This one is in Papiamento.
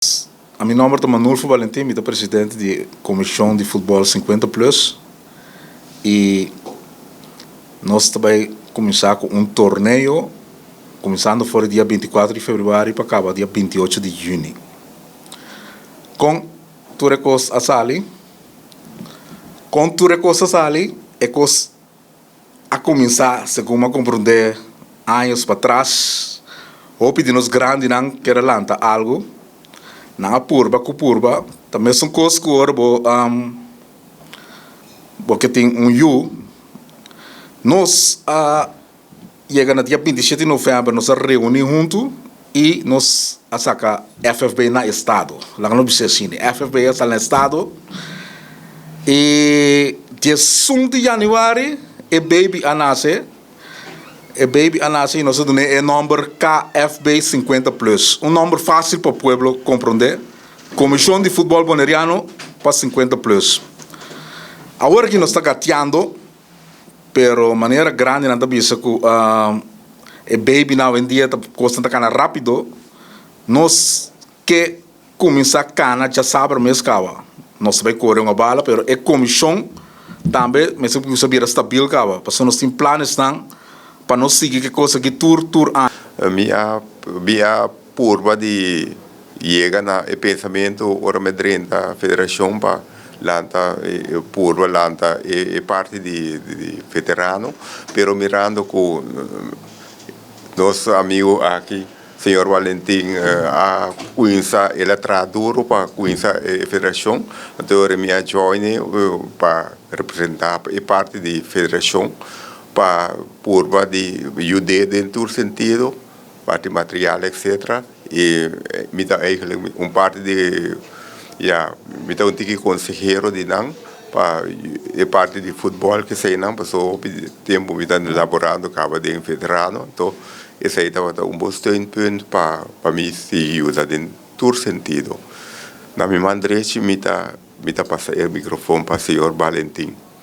Mi nòmber ta Manulfo Valentin, mi ta presidente di Komishon di Futbòl 50 Plus i nos ta bai kuminsá ku un torneo kuminsando for di dia 24 di febrüari pa kaba dia 28 di yüni. Kon tur e kos a sali? Kon tur e kos a sali? E kos a kuminsá, segun mi a komprondé años patras, hopi di nos grandinan ker a lanta algu, nan a purba ku purba, ta mesun kos ku ora bo bo ke tin un yu, nos a yega na dia 27 di novèmber nos a reuní huntu i nos a saka FFB na estado. Laga nos bisa asina, FFB a sali na estado i 11 di yanüari e baby a nase, e baby a nase i nos a dun'é e nòmber KFB 50 plus, un nòmber fásil pa pueblo komprondé, Komishon di Futbòl Boneriano pa 50 plus. Awor aki nos ta gatiando. Pero manera grandinan ta bisa ku e babynan awendia ta kosnan ta kana rápido, nos ke kuminsá kana djasabra mes kaba. Nos ta bai kore un bala pero e komishon tambe mester kuminsá bira stabil kaba pasobra nos tin planesnan pa nos sigui ke kos aki tur tur aña. Mi a mi a purba di yega na e pensamentu ora mi a drenta federashon pa lanta purba lanta e parti di veterano, pero mirando ku nos amigu aki señor Valentin a kuinsa el a traha duro pa kuinsa e federashon, anto ora mi a join e pa representa e parti di federashon pa purba di yud'é den tur sentido. Parti material etcetera y mi ta eigenlijk un parti di ya mi ta un tiki consehero di nan pa e parti di futbol keseynan pasobra hopi tempo mi ta laborando caba den veterano anto esey tabata un bon steunpunt pa pa mi sigui yuda den tur sentido. Na mi man drechi mi ta mi ta pasa e microfon pa señor Valentin.